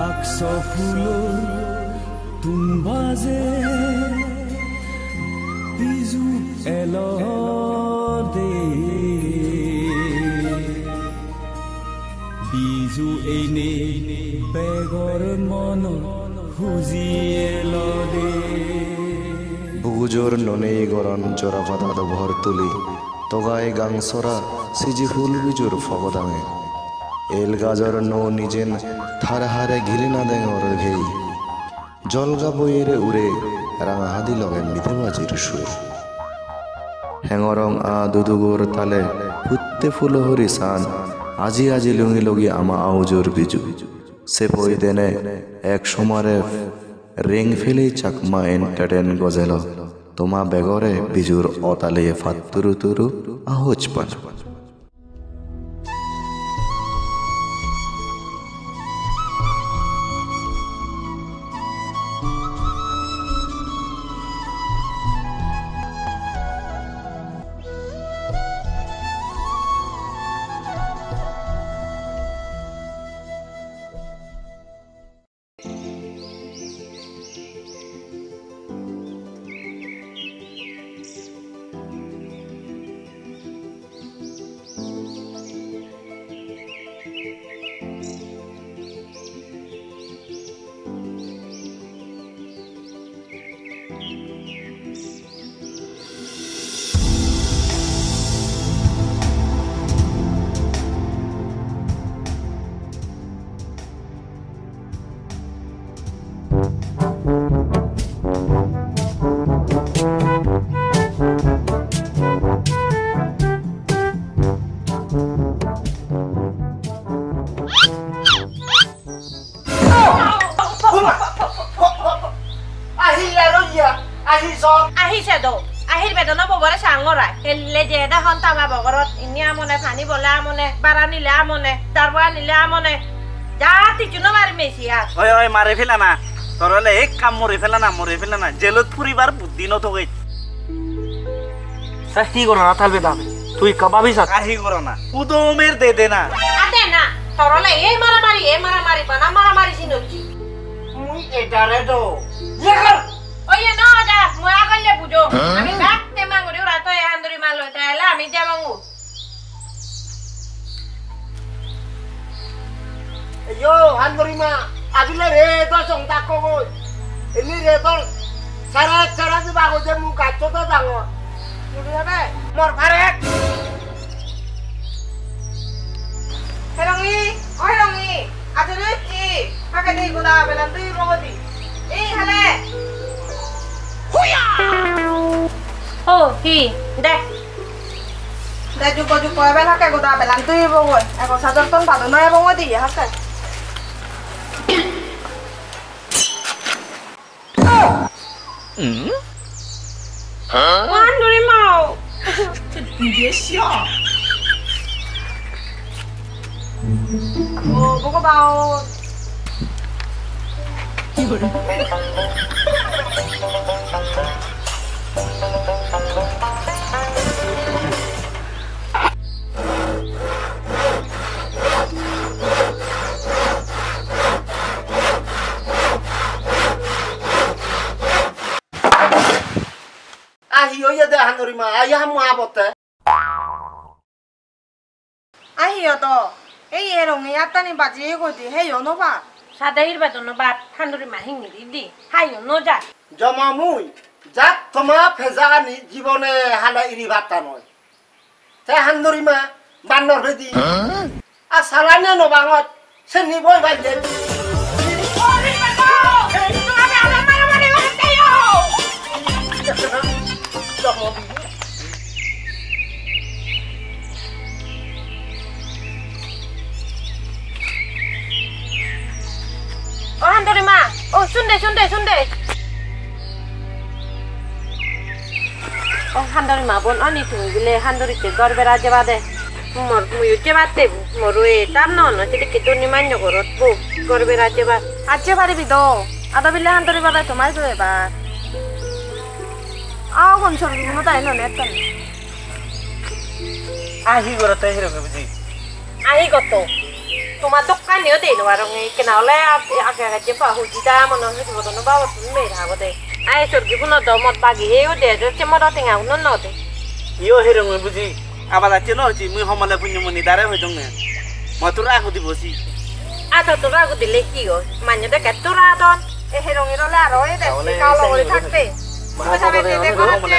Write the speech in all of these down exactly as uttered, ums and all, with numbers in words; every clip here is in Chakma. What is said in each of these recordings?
Akso phulo tumbaje biju elode. Biju eine begor mono huji elode. Bugujor nonei goron jora pada dobor tuli. Togai gangsora siji phul bijur pogodange. El gajor nuo nijen thar hare giri nadengor hei. Jolga boyere ure ranga hadi loge mide bajir sur. Hengorong a dudugor tale putte phulo hori san aji aji lungi logi ama aujor biju. Se poi dene ek somare ring phele Chakma entertain gojelo. Toma begore bijur otale patturu turu ahoj pana. Ahi laro iya, ahi sok. Ahi sedo, ahir bedono bogore sangora. Helle je da hon tama bogorot, inni amone, pani bole amone, bara nile amone, darbo anile amone. Ja tichu no mari mesi as. Oi, oi, mari felana. Tor ole ekka mori felana, mori felana. Jelot puribar buddhi no toge. Te hi gorana thalbe dabe? Tui ekka babi sa. Ar hi gorana? Udomer de de na. Ade na. Tor ole ei maramari, ei maramari, bana maramari sinocchi. Mui edare do. Ye kar. Oye no da, mui agolle bujo. Ami bak te mangori ura to e handuri malo ta ela ami jabongu. Eyo, handuri ma, abile re to song dakko goi. Ini re to sara sara di bago je mu gaccho to dangor. Muri habe? Mor pharek. Herongi, o Herongi, ajuri ki? Hake di goda belan tui bogodi. Ei hale. Huya! O, hi? De. De jukko jukko ebel hakke goda belan tui bogoi. Ego sajor ton bado noi ebong odi hakke. Wan duri mau. Bidesia. O Bhogoban. A hi oye de handuri ma, a hi ham ma botte? A hi odo? Ei Herongi attani baji goi di, heyo no ba. Sade hirba dono bat, handuri ma hingi di di, hayo no ja. Joma mui, jak toma pejagani jibone hale iri batta noi. Te handuri ma, bannor pedi. Huh? A salane no bangot, senni boi balle. O handuri ma, o sunde, sunde, sunde. O handuri ma bon, oni tumi bile handuritte gor bera jebade. Mor muiyo jebatte bo, mor ue tar no ono, sedekke donni manyo gorot bo, gor bera jeba. Ajje paribi do, ado bile handuri babe tomai do ebar. Aw gon sorbi no dai none ekkan. A hi gorotte Herongi buji? A hi gotto? Toma dokkani o dei no parong, ekkena ole ag-, age age jempai hoji da, mone hoji bodono babottun mer habo de. Ai sorgi puno do mod bagi he o de, je se modo tenga uno no de. Iyo herong buji, abada che no hoji, mui homole punyomoni dare hoi donge. Mo tura agu dibo si. Ato tura agu dile hi o? Manye de ke tura don. E herongir ole aro ei de, taole kalo gori thakte. Mui sabe de de gorot je.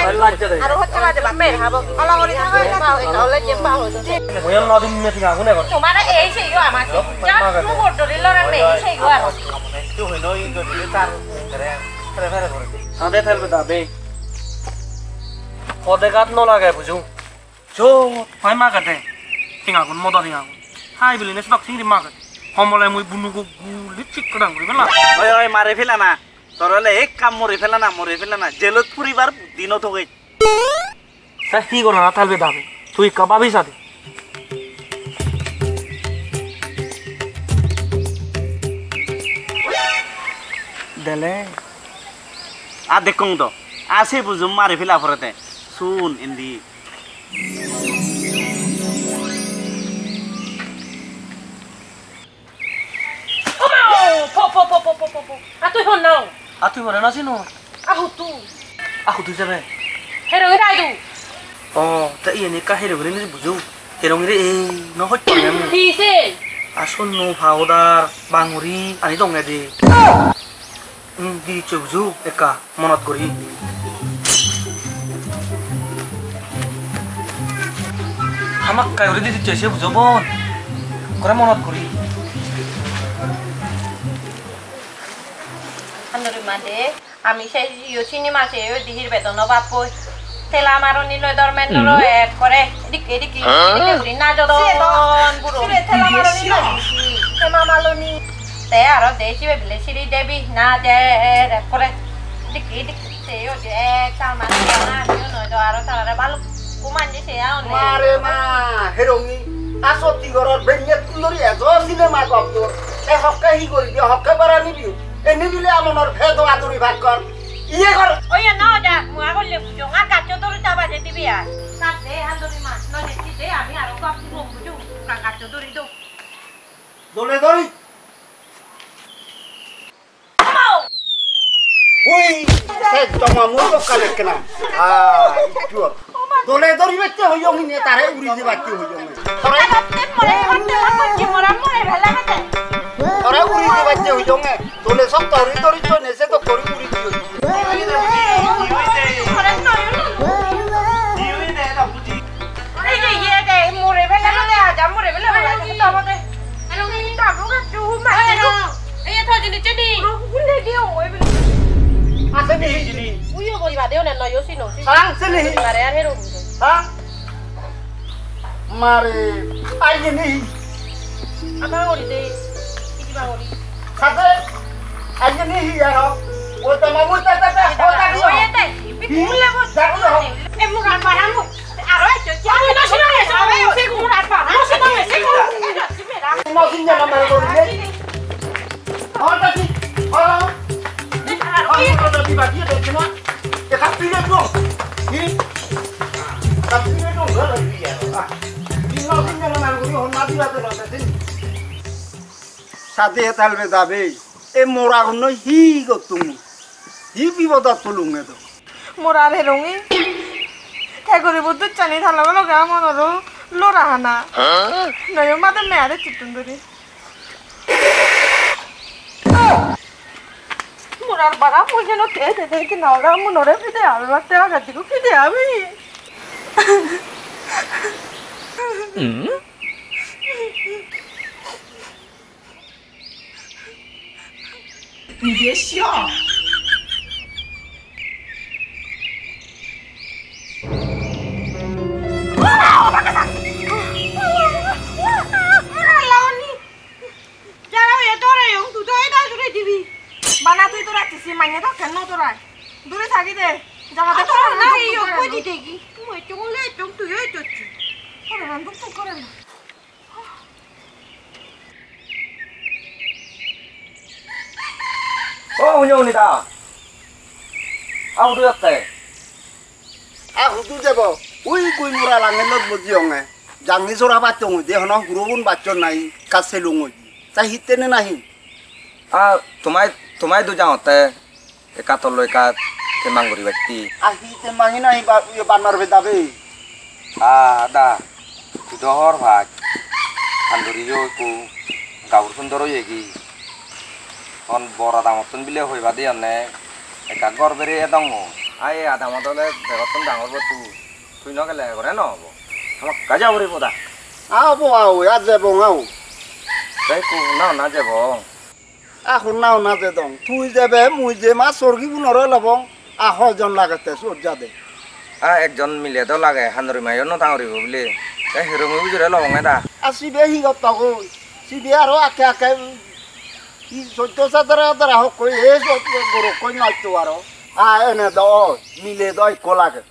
Aro hotte baje bappe habo. Kalo gori thakte, ekka ole jempai hoji. Mui no din me tinga gune gor. Tomare ei sei yo amar. Ja, tu bor dori lora me ei sei yo aro. Tu hoi no in dori tar. Tere, tere, tere, tere. Ade thelbe da be. Hode gat no lage buju. Jot pai magede. Tingagun, modo tingagun. Hai biline sedok singiri magede. Homole mui bunugo guli chikkodang guri bela. Oi, oi, mare phelana. Tore ole ekka mori phelana, mori phelana. Jelot puribar buddhi no toge. Te hi gorana thalbe dabe? Tui ekka babi sade. Dele. A dekkong do. A se bujum mari phila porede. Sun indi. Omo! Po, po, po. A tui honna? A tui hore no sino? A hutu? A hutu jebe? Herongire ai du. O, te iyeni ekka herongire ni bujo. Herongire ei no hoj pang em. Hi se? A sunnu powder, banguri ani donge de. Hmm, di dicche bujo ekka. Monot guri. Hamakkai guri di dicche se bujo bon. Ekkore monot guri. Handuri ma de, ami se iyo cinema se yo dihir bedon no bappoi. Tela maroni loi dormen noro ekkore dikke dikke dikke guri najodon puro. Sire tela maroni loi disi, tema maloni. Te aro de sibe bile siri debi na der ekkore. Dikki dikki se oje ektal mane bana amiyo noi do aro tarare balukko manje se agonde. Mare ma, herongi, a sotti goror benye tundori ejo cinema gotton. E hokke hi goribi, hokke bara nibi. E nibile amonor pedo aduri bak gor. Iye gor. Oye no ja, mua golle bujong, a gaccho dori ta baje dibi ar. Sat de handori ma, no je de ami aro gotton bujong, gaccho dori do. Dole dori. Ui, se joma mui dokkane ekkena. Ah, ittu or. Dole dori bacche hoyong hine, tare uri di bacche hoyong. Tore uri di bacche hoyong. Dole sok dori dori to ne se to dori uri di hoyong. Ei je, iye de, mure bele bele aja, mure bele bele aja, to bode. Aro ni tabu gacchu, ma. Aro, ei to jini chini. Ro, ule di o, oi bele. Ase ni jini. Uyo bori bade one noyo sino. Sang sini. Mare ar hero. Ha? Mare, ai ni. Apa gori de? Ki ba gori? Sate, aje ni hi aro? O tama mui ta ta ta, o ta ki? Oye te, ipi mule bo. Jago ho. E mura para mu. Aro e jo. Ami no sino me sabe, se mura para. No sino me se. No sino na mar gori de. O ta ki? O. Aro e ko to di ba di de na. E ka pi le do. Hi? Ka pi le do, ga la pi ya. Ah. Di no sino na mar gori ho na di ba de na. Sade he talbe dabe, e moragunnoi hi gottung mui? Hi bipodot tulunge do? Morar herongi. Te guribo dussani ta loge loge amonoro lora hana. Noyo madonne are chittun duri. Morar bara mui jeno te te te kina ora monore pide abe batte aga digo pide abi. Iye sio. Jara oye dore yong, tu dore da dore dibi. Bana tui dore tisi manye dokke no dorai. Dore thagi de. Jara de dore na iyo koi di degi. Mo chong le chong tu yo to. Kore ran duk tu kore na. O, hunyo, hunita. A hudu jatte? A hudu jebo? Ui, gui mura lange lot boji onge. Jangi jora battong hoide hono hurobun bacchon nahi, ekka selung hoide. Ta hittene nahi? A, tomai, tomai du jangotte, ekka tollo ekka temmang guri batti. A hi temmangi nahi ba-, iye bannar bedabe? A, da, tui do hor pach. Handuri yo ekku gabur sundor oyegi. Hon bor adamottun bile hoi badi onne ekka gor bere edong o. Ai adamot ole begottun dangor bo tu. Tui no gele gore no obo. Hamakkai jabo poribo da. A obo a oi, a jebong a oi. Te ekku honna honna jebong. A honna honna jedong. Tui jebe, mui jem, a sorgi gunore lobong. A hoijon lagette sot jade? A ekjon mile do lage, Handuri mayo no tanguribo bile. Te Herongi bujire lobonge da. A sibe hi gotto goi? Sibe aro akke akke hi sotto sadara dara hokkoi, e sot gorokkoi nosto aro. A ene do oi, mile do ekko lage.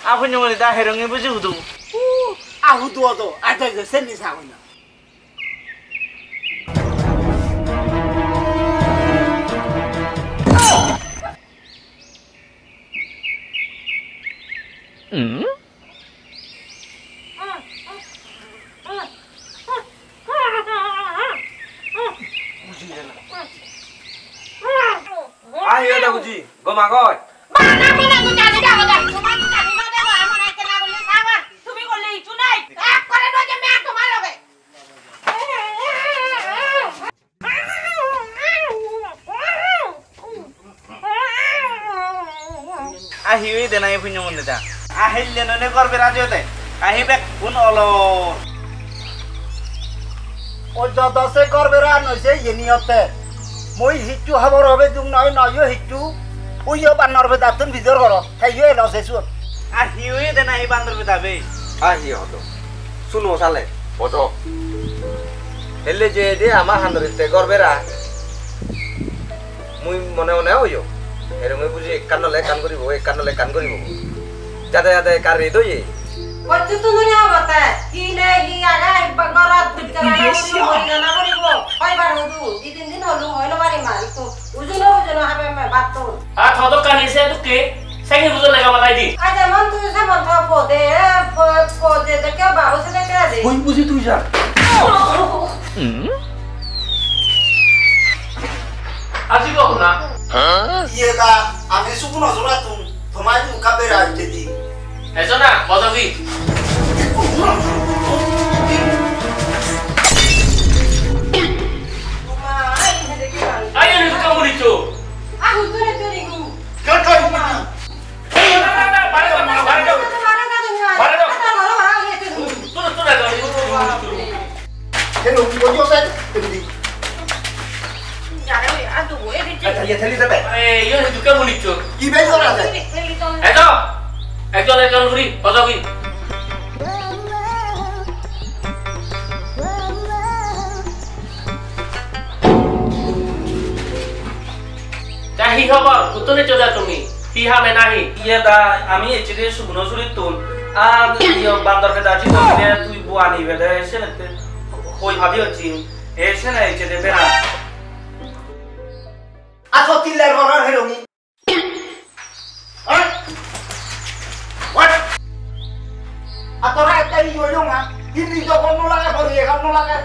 A punyomoni da Herongi buji hudu. Uh, a hudu odo, a jai jai senni sagoi na. Ahi oi da buji, gom agoi. Bana bana tu jani jago da, tomar tu jani no debo, emon ekka na gorle sabar, tumi gorle hissu nai, ekkore no jemi ar tomar loge. A hi oye de nahi punyo mon de da? A hille none gor bera jode. A hi bekkun olo. O jodo se gor bera noi se yeni otte. Mui hissu habor hobe dung noi, noi yo hissu. Uyo bannar bedattun bidor goro. Te yo elo se suot. A hi oye de nahi bandor beda be? A hi hodo? Suno sale, bojo. Helle je de ama handoritte gor bera. Mui mone mone oyo. Herongi buji ekkan nole ekkan guribo, ekkan nole ekkan guribo. Jade jade ekka ret oye. Bocchuttu nuri obotte. Hi ne hi age, gorot bidire age, guri gana guribo. Hoibar hudu, di tin din holu, hoi no parim ar ikku. Ujuno ujuno habe me battun. A tho dokkani se dukke, sengi bujo lega matai di. Aja mon tui se mon tho pode, po-, pode de ke babo se de ke de. Koi buji tui ja. Aji ko na. Iye da, ami suguno jora tun, tomai du ka bera ite di. Ejo na, bojo gi. Ayo ni ka muri cho. Hello, what you said? Acha, ye theli debe. Acha, ye theli debe. Acha, ye theli debe. Ibe jora de. Eto, ekjon ekjon guri, ojo gi. Ta hi hobor? Huttun eccho de tumi? Hi hame nahi? Iye da, ami ecchi de Suguno surittun. Ar iyo bandor peda ji tui buani bede senette hoi padi hocchi. E sene ecche de bera. A to tiller goror Herongi. Oi! What? A tora ekka iyo yonga. Hindi jokon no lage, bori egan no lage.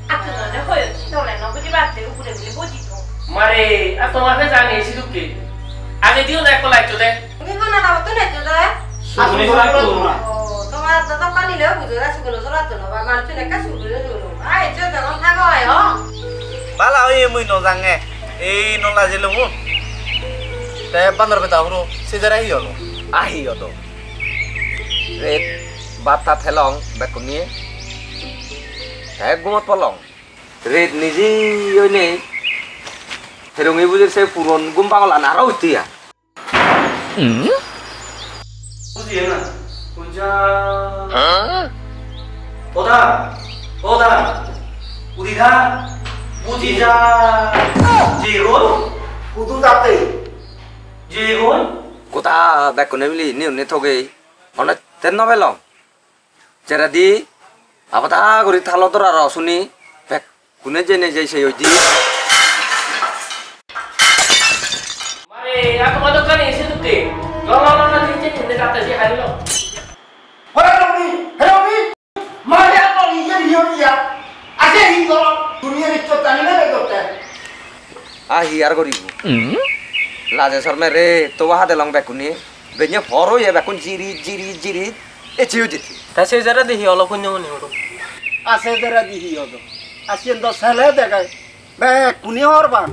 A to jone hoyo, tole no buji batte, ugure bile buji to. Mare, a tomar phe jani esi dukke. Age diyo na ekko light de. Tumi hana habo tun eccho de? Suguni suguni suguni suguni. O, tomar to tokka nile bujo de, Suguno surattun no ba, manuchun ekka suguni suguni. Ai, eccho de, on thago ai, o. Bala oye mui no jange. Ei no lajilungun. Te bandor beda huro, se jara hi holo? Ahi odo. Ret bhat tat helong bekkune. Te gumot polong. Ret niji oinei. Herongi bujir se puron gum pagolan aro utti ya. Bujiye na. Buja. Oda. Oda. Udida. Bujija. Jegoi. Hudu jate. Jegoi. Goda bekkune mili ni unni togei. Hone ten no pelong. Jeredi abada guri talo doraro suni bekkune jeinei jei sei oidi. Ya, তোমার দোকানে এসে ঢুকে। লো, লো, লো, লো, নিচে নিচে যাতে যে হারিলো। Hore Romi, he Romi, mare apni ye ye ye. Ase hi goro, duniya ni chota ni le dote. A hi ar goribo? Laje sorme re, to hade long bekkune. Benye hor oye bekkun jiri, jiri, jiri. E chiu jiti. Ta se jara di hi olo punyo muni olo. Ase jara di hi olo. Asien do sele degai. Bekkune hor bang.